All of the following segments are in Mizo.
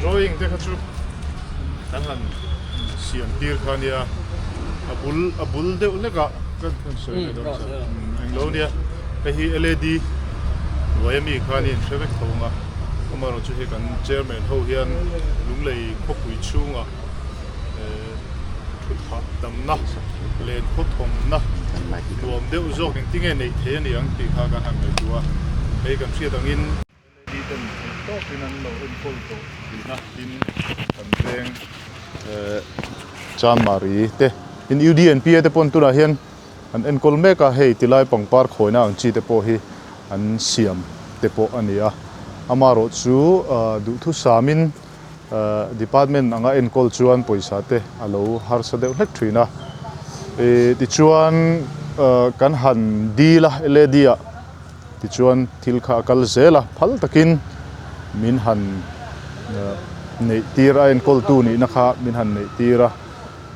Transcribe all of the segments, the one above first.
Drawing te kha chu kan han siam tir kha nia a bul a bul deuh hlek ah kan han sawi leh dawn chuan englo nia hei hi led hnuai ami kha nia in hre vek tho ang a amaherawh chu hei kan chairman ho hian lunglei khawpui chhungah eh thutphah damna len khawthawmna nuam deuh zawk engtinge neih thei a ni ang tih kha kan han ngaihtuah a hei kan hriat angin Lady ten theih tawkin an lo enkawl tawh thin a, tin kan veng Chanmari te tin UDNPA te pawn tunah hian an enkawl mek a, hei tilai pangpar khawina ang chi te pawh hi an siam te pawh a ni a, amaherawh chu duhthusamin department anga enkawl chuan pawisa te a lo harsa deuh hlek thin a, tichuan kan han dil a LAD ah. Tichuan thil kha a kal zel a, phal takin min han neih tir a, enkawltu nihna kha min han neih tir a.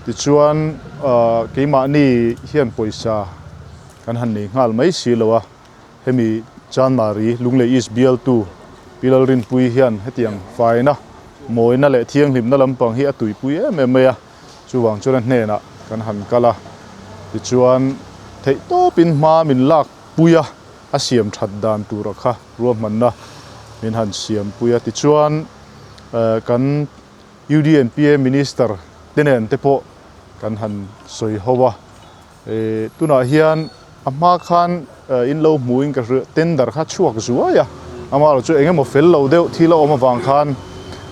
Tichuan keimahni hian pawisa kan han nei nghal mai si lo a, hemi Chanmari Lunglei East bialtu Pi Lalrinpuii hian hetiang faina, mawina leh thianghlimna lampang hi a tuipui em em mai a, chuvang chuan a hnenah kan han kal a. Tichuan theihtawpin hma min lak Puia a siam that dan tura kha ruahmanna min han siam pui a. Tichuan kan UDNPA Minister te nen te pawh kan han sawi ho a. Tunah hian a hma khan in lo hmuhin ka hria tender kha chhuak zuai a. Amaherawhchu chu eng emaw fel lo deuh thil a awm avang khan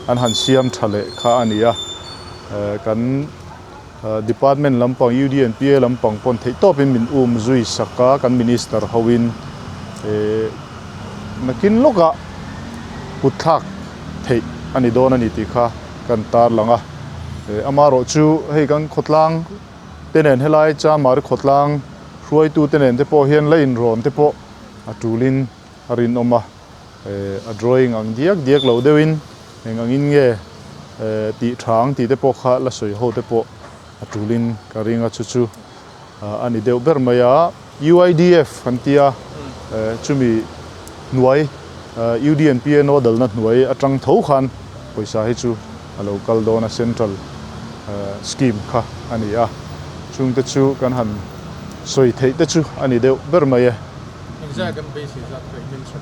an han siam tha leh kha a ni a. Kan Department lampang UDNPA lampang pawn theih tawpin min um zui sak a, kan Minister hoin nakin lawkah kut thlak theih a ni dawn a ni tih kha kan tarlang a. Amaherawh chu hei kan khawtlang te nen helai Chamari khawtlang hruaitu te nen te pawh hian la inrawn te pawh a tulin a rinawm a. A drawing ang diak diak lo deuhin eng angin nge tih tha ang tih te pawh kha la sawi ho te pawh a tulin ka ring a chu chu a ni deuh ber mai a. UIDF kan tia chumi hnuai UDNPA nodal-na hnuai atang tho khan pawisa hi chu a lo kal dawn a central scheme kha a ni a chungte chu kan han sawi theih te chu a ni deuh ber mai e. Engzah kan beisei zat pawh i mention.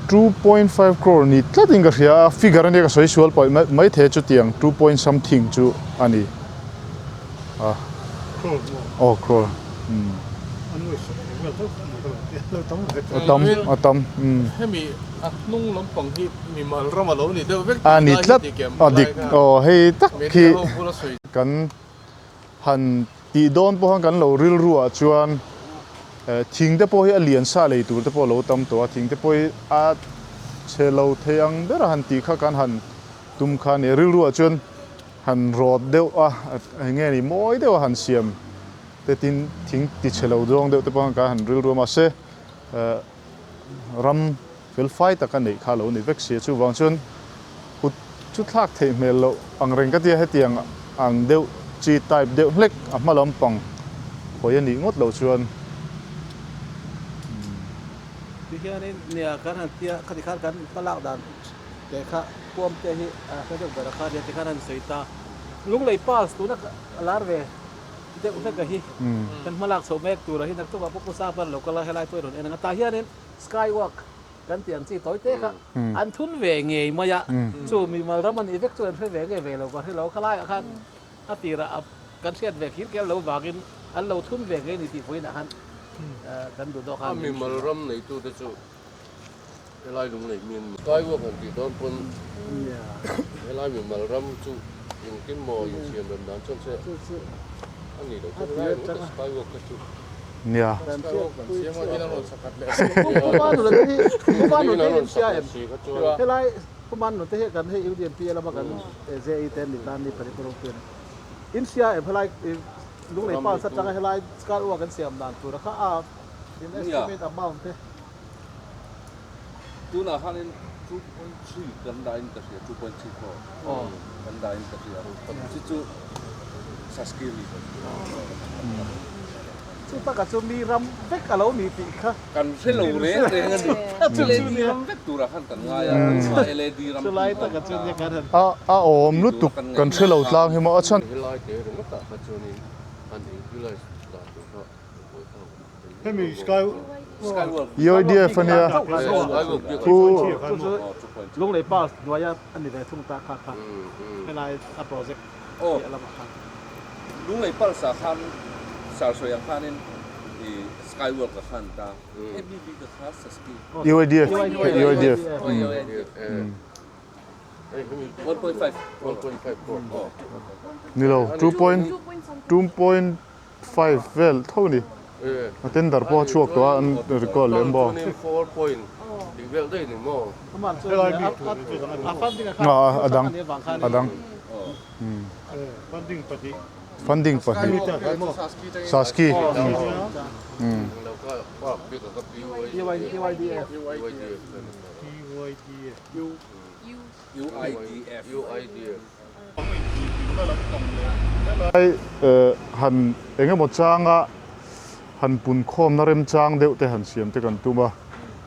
2.5 crore ni tlat in ka hria a, figure ania ka sawi sual pawh mai thei a chutiang two point something chu a ni a. Crore maw? Aw crore umm. A tam a tam umm. Hemi a hnung lampang hi mimal ram a lo ni deuh vek A ni tlat a dik aw hei tak hi kan han Tih dawn pawh khan kan lo rilru ah chuan thing te pawh hi a lian sa lei tur te pawh a lo tam tawh a, thing te pawh hi a chhe lo thei ang ber a han tih kha kan han tum kha a ni a, rilru ah chuan han rawt deuh a eng nge ni mawi deuh a han siam te tin thing ti chhe lo zawng deuh te pawh khan kan han rilru a mahse ram Fel fai tak a neih kha a lo ni vek si a, chuvang chuan kut chu thlak theih hmel loh ang reng ka tia hetiang ang deuh chi type deuh hlek a hma lampang khawi a nih ngawt loh chuan. Ti hianin nia kan han tia khati khan kan hmalak dan te kha puam te hi a hre deuh ber a kha nia ti khan han sawi ta. Lunglei pass tuna a lar ve deuh hlek a hi kan hmalak chhoh mek tur a hi naktukah pawh Pu Sapa lo kal a helai pawh i rawn en ang a tah hianin Skywalk kan tih ang chi tawi te kha an thun ve ngei mai a, chu mimal ram a nih vek chu an hre ve nge ve lo ka hre lo, khalaiah khan a tirah kan hriat ve khir kel lo vangin an lo thun ve ngei ni tih vawiinah khan kan duh dawk a. A mimal ram neitute chu helai lunglei mi an ni. Skywalk han tih dawn pawn helai mimal ram chu engtin maw insiam rem dan chuan che a nih loh chuan helai skywalk kha chu Nia. Tunah khanin 2.3 kan dahin ka hria, 2.3 crore kan dahin ka hria. Chu chu Saskiri. Chu taka chu mi ram vek a lo ni tih kha. Kan hre lo reng reng a ni. LAD ram vek turah khan kan ngai a, kan chhuah LAD ram Chu lai taka chu nia kan han. A a awm lutuk kan hre lo tlang hi maw a chhan. Helai te ringawtah kha chuanin an utilize dan tur kha buai thlak a ni. Hemi sky Skywalk. UIDF a nia. Pu. Chu chu Lunglei Pass hnuaia a ni ve thung ta kha kha helai a project piah lamah khan. Lunglei Pulse ah khan Sarsawi ang khanin i Skywalk a khan ta. Hemi bik a kha Saski. UIDF UIDF. 1.5 Ni lo 2.2.5 vel tho ni. A tender pawh a chhuak tawh a an record leh maw. A dang a dang. Funding pahnih Saski Han engemaw changa han punkhawmna remchang deuh te han siam te kan tum a,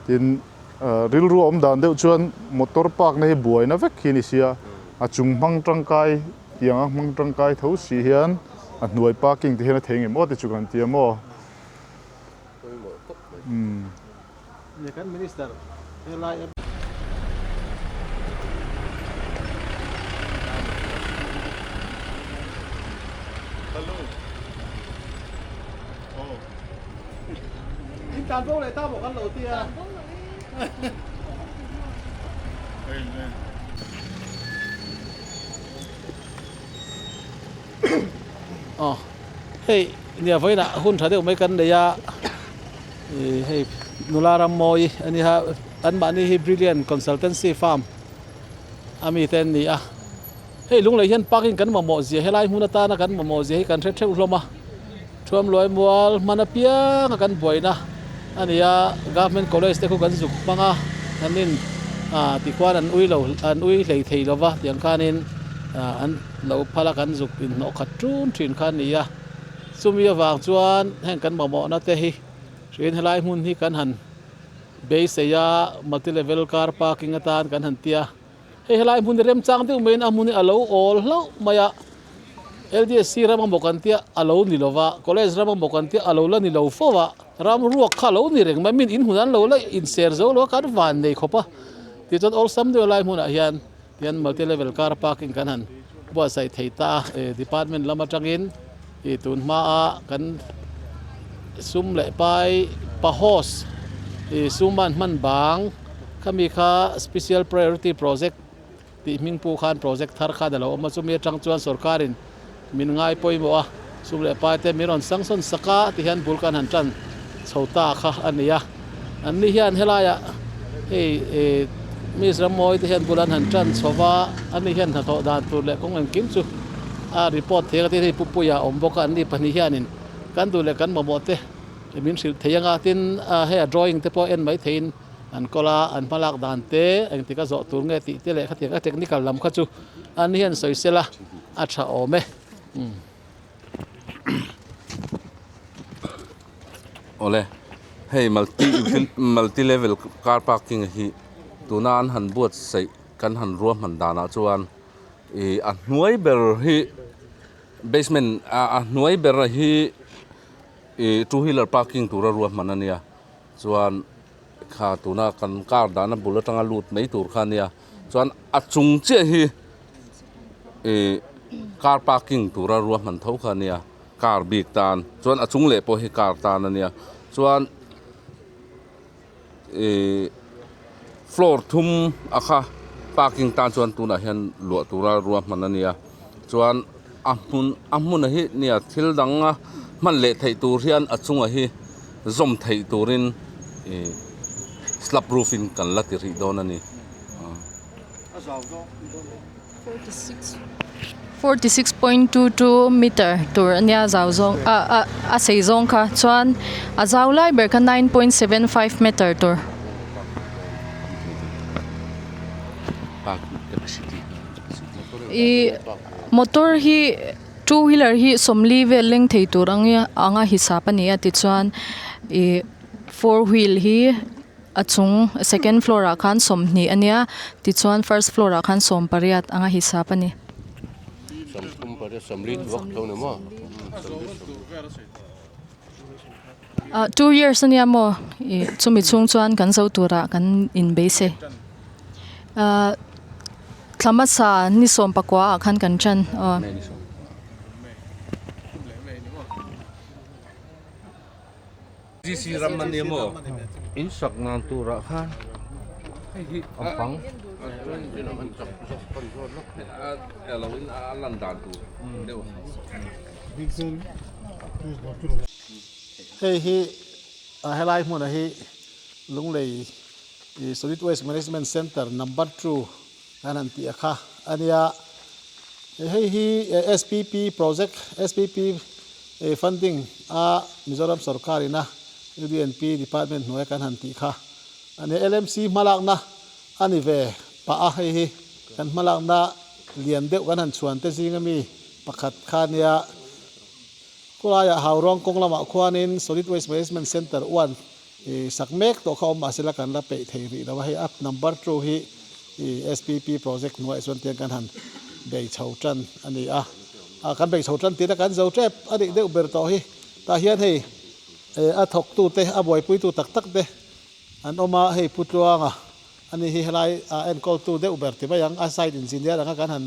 tin Rilru a awm dan deuh chuan motor park na hi buaina vek hi a ni sia, a chung hmang tangkai tiang a hmang tangkai tho si hian a hnuai parking te hian a thei ngem aw te chu kan ti a maw? Umm. Kan Minister helai. In tan bo leh ta maw kan lo ti a. Aw hei nia vawiinah hun tha deuh mai kan nei a ih hei nula ram mawi a nia anmahni hi brilliant consultancy firm a mite an ni a hei lunglei hian parking kan mamawh zia helai hmun atana kan mamawh zia hi kan hre theuh hlawm a. Thuamluai mual hman apiang a kan buaina a ni a, Government College te khu kan zuk hmang a, an in ah tikhuan an ui lo an ui hlei thei lo va tiang khanin ah an lo phal a kan zuk inhnawh khat tun thin kha a ni a, chumi avang chuan heng kan mamawhna te hi hriin helai hmun hi kan han beisei a, multi level car parking atan kan han ti a. Hei helai hmun hi remchang deuh maiin a hmun hi a lo awl hlauh mai a, LDSC ram amaw kan tia a lo ni lova, college ram amaw kan tia a lo la ni lo fo a, ram ruak kha a lo ni reng mai, min inhmun an lo la inser zo lo a kan van nei khawp a, tichuan awlsam deuh helai hmunah hian tian multi level car parking kan han buatsaih thei ta a, eh department lam atangin ih tun hmaa kan sum leh pai pahos ih sum an hman bang. Khami kha Special Priority Project tih hming pu khan project thar khan a lo awm a, chumi atang chuan sorkarin min ngai pawimawh a, sum leh pai te min rawn sanction sak a ti hian bul kan han tan chho ta kha a ni a. An ni hian helaiah hei eh Miss Rammawi te hian bul an han tan chho va, an ni hian hnathawh dan tur leh kawng engkim chu a report thei ang a tin hei Pupuia a awm bawk a, an ni pahnih hianin kan duh leh kan mamawh te min hrilh thei ang a, tin hei a drawing te pawh en mai theiin An kawl a, an hmalak dan te, engtik a zawh tur nge tih te leh khatiang a technical lam kha chu an hian sawi sela a tha awm e. Awle, hei multi multi level car parking hi tuna an han buatsaih kan han ruahman danah chuan ih a hnuai ber hi basement a hnuai ber hi ih two wheeler parking tura ruahman a nia. Chuan kha tuna kan car dahna bul atanga lut mai tur kha ania chuan a chung chiah hi ih car parking tura ruahman tho kha ania car bik tan chuan a chung leh pawh hi car tan ania chuan ih floor thum a kha parking tan chuan tunah hian luah tura ruahman ania chuan a hmun a hmun hi nia thil danga hman leh theih tur hian a chungah hi zawm theih turin ih slab roof in kan la ti rih dawn a ni. 46.22 meter tur a nia zau zawng ah ah a sei zawng kha chuan a zau lai ber kha 9.75 meter tur. Ih motor hi. Two wheeler hi sawmli vel leng thei tur ang anga hisap a ni a tichuan ih four wheel hi a chung second floor ah khan sawmhnih a nia tichuan first floor ah khan sawm pariat anga hisap a ni. Ah two years ania maw ih chumi chhung chuan kan zo turah kan inbeisei ah thla hmasa ni sawm pakua ah khan kan tan aw. GC ram ania maw in sak nan turah khan hei hi a bang a lo in a lan dan tur deuh. Hei hi helai hmunah hi Lunglei Solid Waste Management Centre number 2 kan han tih a kha a nia. Hei hi SPP project SPP funding a Mizoram sorkar ina UDNP department hnuaia kan han tih kha a nia. LMC hmalakna a ni ve pah a, hei hi kan hmalakna lian deuh kan han chhuan te zinga mi Pakhat kha nia khulaiah Haurawng kawng lamah khuanin Solid Waste Management Centre 1 i sak mek tawh kha awm mahsela kan la peih thei rih lo a, hei up number 2 hi i SPP project hnuaiah chuan tiang kan han bei chho tan a ni a, kan bei chho tan tina kan zo tep a nih deuh ber tawh hi tah hian hei a thawktute a buaipuitu tak tak te an awm a, hei Pu Tluanga Ani hi helai a enkawltu deuh ber ti mai ang, a site engineer anga kan han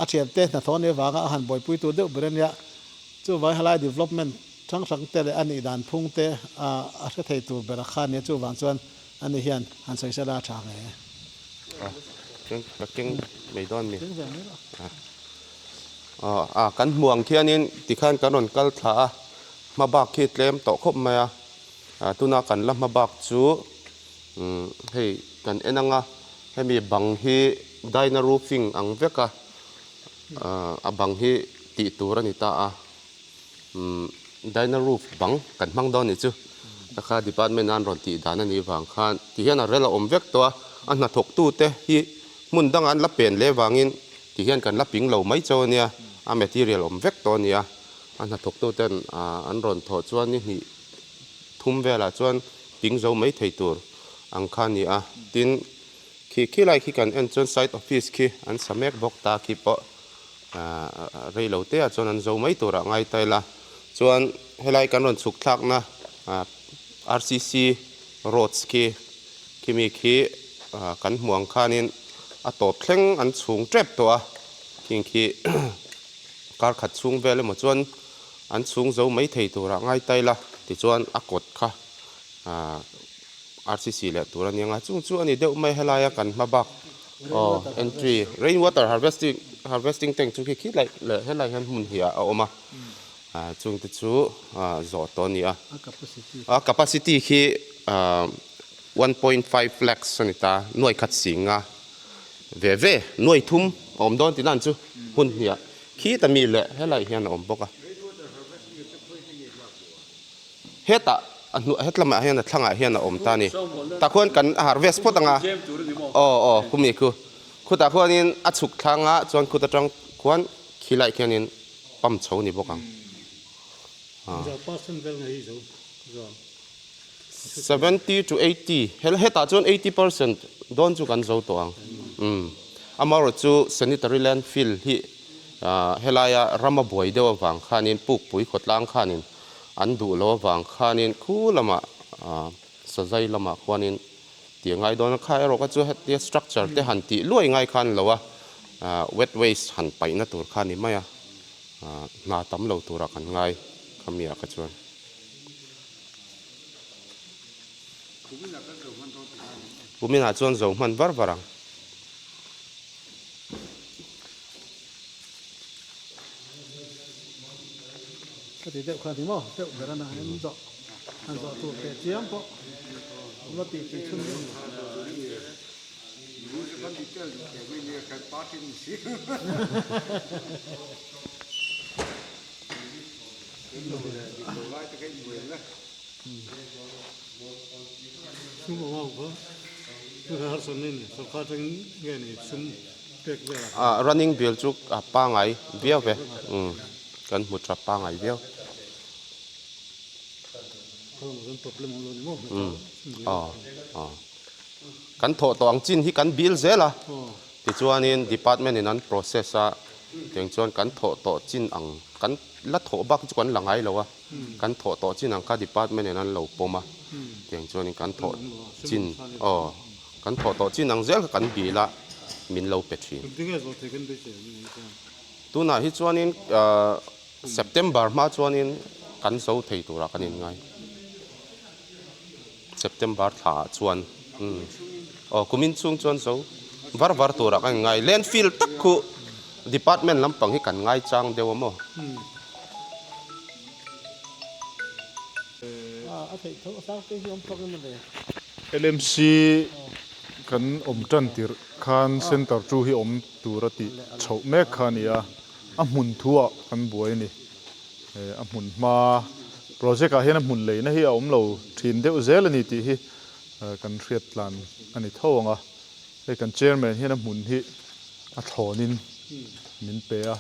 a thiante hnathawh anih avanga a han buaipuitu deuh ber ania. Chuvang helai development hrang hrang te leh a nih dan phung te a hre thei tur ber a kha ania, chuvang chuan ani hian han sawi sela a tha nge. A chuan ka keng mai dawn mi. A kan hmu ang khianin tikhan kan rawn kal thla a, hma bak khi tlem tawh khawp mai a, tuna kan la hma bak chu. Umm hei kan en anga hemi bang hi dina roofing ang vek a ahh a bang hi tih tur a ni ta a umm dina roof bang kan hmang dawn nih chu takha department a an rawn tih dan a nih vang khan ti hian a rel a awm vek tawh a a hnathawk tu te hi hmun dangah an la pen leh vangin ti hian kan la ping lo mai chauh a nia a material awm vek tawh a ni a a hnathawk tu ten ahh an rawn thawh chuan ni hnih thum velah chuan ping zo mai thei tur ang kha a ni a, tin khi khi lai khi kan en chuan site office khi an sa mek bawk ta khi pawh ahh rei lo te ah chuan an zo mai turah ngai ta ila chuan helai kan rawn chhuk thlakna ahh RCC roads khi khimi khi ahh kan hmuh ang khanin a tawp thleng an chhung tep tawh a khing khi kar khat chhung vel emaw chuan an chhung zo mai thei turah ngai ta ila tichuan a kawt kha ahh RCC leh tur a ni ang a chung chu a ni deuh mai helaia kan hma bak aw entry rain water harvesting harvesting tank chu khi khi laih leh helai hian hmun hi a awm a ah chung te chu ah zawh tawh a ni a a capacity khi ah 1.5 lakhs a ni ta nuai khat sing a ve ve nuai thum a awm dawn tih nan chu hun hnih ah. Khi ta mi leh helai hian a awm bawk a. Hetah a hnu hetlamah hian a thlangah hian a awm ta a ni. Tah khuan kan harvest phawt ang a. Aw aw khumi khu. Khutah khuanin a chhuk thlang a chuan khut atang khuan khi lai khianin pump chho ni bawk ang. 70 to 80 hetah chuan 80% dawn chu kan zo tawh ang. Umm amaherawhchu sanitary landfill hi helaia rama buai deuh avang khanin pukpui khawtlang khanin an duh loh avang khanin khu lamah sazai lamah khuanin tih a ngai dawn a, kha erawh kha chu hetia structure te han tih luai ngai khan lo a, wet waste han paihna tur kha a ni mai a, hna tam lo turah kan ngai khamiah kha chuan. Kuminah chuan zo hman var var ang. Ka ti deuh kha ni maw deuh ber a na an zawh an zawh tur teh chiam pawh awm la tih tih chhun deuh. Ah running bill chu a pangai viau ve umm kan hmu tha pangai viau. Umm aw aw kan thawh tawh ang chin hi kan bill zel a tichuanin department in an process a tiang chuan kan thawh tawh chin ang kan la thawh bak chu kan la ngai lo a kan thawh tawh chin ang kha department in an lo pawm a tiang chuanin kan thawh chin aw. Kan thawh tawh chin ang zel kha kan bil a, min lo pe thin. Tunah hi chuanin September hma chuanin kan zo thei turah kan inngai. September thlaah chuan aw kumin chhung chuan zo var var turah kan inngai. Landfill tak khu department lampang hi kan ngaichang deuh a maw? LMC kan awm tan tirh khan center chu hi awm tur a tih chhoh mek kha a ni a, a hmun thu ah kan buai a ni. A hmun hma project ah hian a hmun leina hi a awm lo thin deuh zel a ni tih hi kan hriat tlan a ni tho ang a. Hei kan chairman hian a hmun hi a thlawnin min pe a,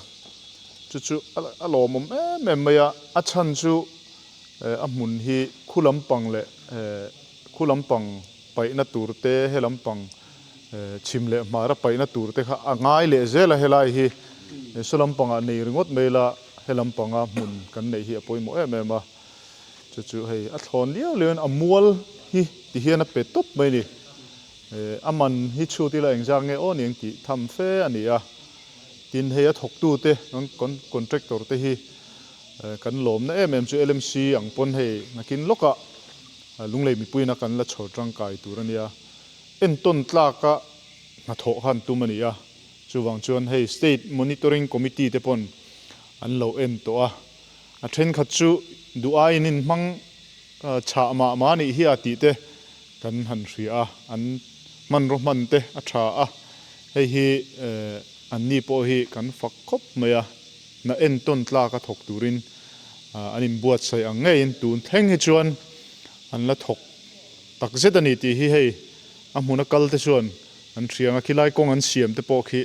chu chu a lawmawm em em mai a, a chhan chu a hmun hi khu lampang leh khu lampang paihna tur te he lampang chhim leh hmara paihna tur te kha a ngai leh zel a helai hi saw lampangah nei ringawt mai ila he lampanga hmun kan neih hi a pawimawh em em a, chu chu hei a thlawn liau liau in a mual hi ti hian a pe tawp mai a ni. A man hi chhut ila engzak nge aw niang tih tham fe a ni a, tin hei a thawktute kan contractor te hi kan lawmna em em chu LMC ang pawn hei nakin lawkah Lunglei mipuiin a kan la chhawr tangkai tur a nia, entawn tlaka hnathawh kha an tum a ni a, chuvang chuan hei State Monitoring Committee te pawn an lo en tawh a, a thenkhat chu duh aiin in hmang chhah mah mah a nih hi a tih te Kan han hria a, an hmanraw hman te a tha a, hei hi anni pawh hi kan fak khawp mai a, na entawn tlak a thawk turin an inbuatsaih ang ngeiin tun thleng hi chuan an la thawk tak zet a ni tih hi hei a hmuna kal te chuan an hria ang a, khilai kawng an siam te pawh khi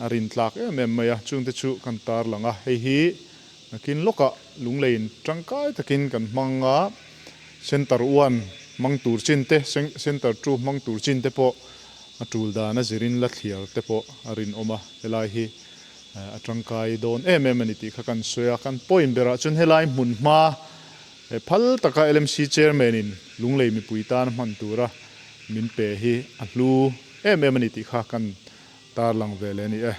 a rin tlak em em mai a, chungte chu kan tarlang a, hei hi Nakin lawkah lungleiin tangkai takin kan hmang a, Centre one hmang tur chin te, Centre two hmang tur chin te pawh a tul dan a zirin la thliar te pawh a rinawm a, helai hi a tangkai dawn em em a ni tih kha kan sawi a. Kan point berah chuan helai hmun hma phal taka LMC Chairman in lunglei mipui tan hman tura min pe hi a hlu em em a ni tih kha kan tarlang ve leh a ni e.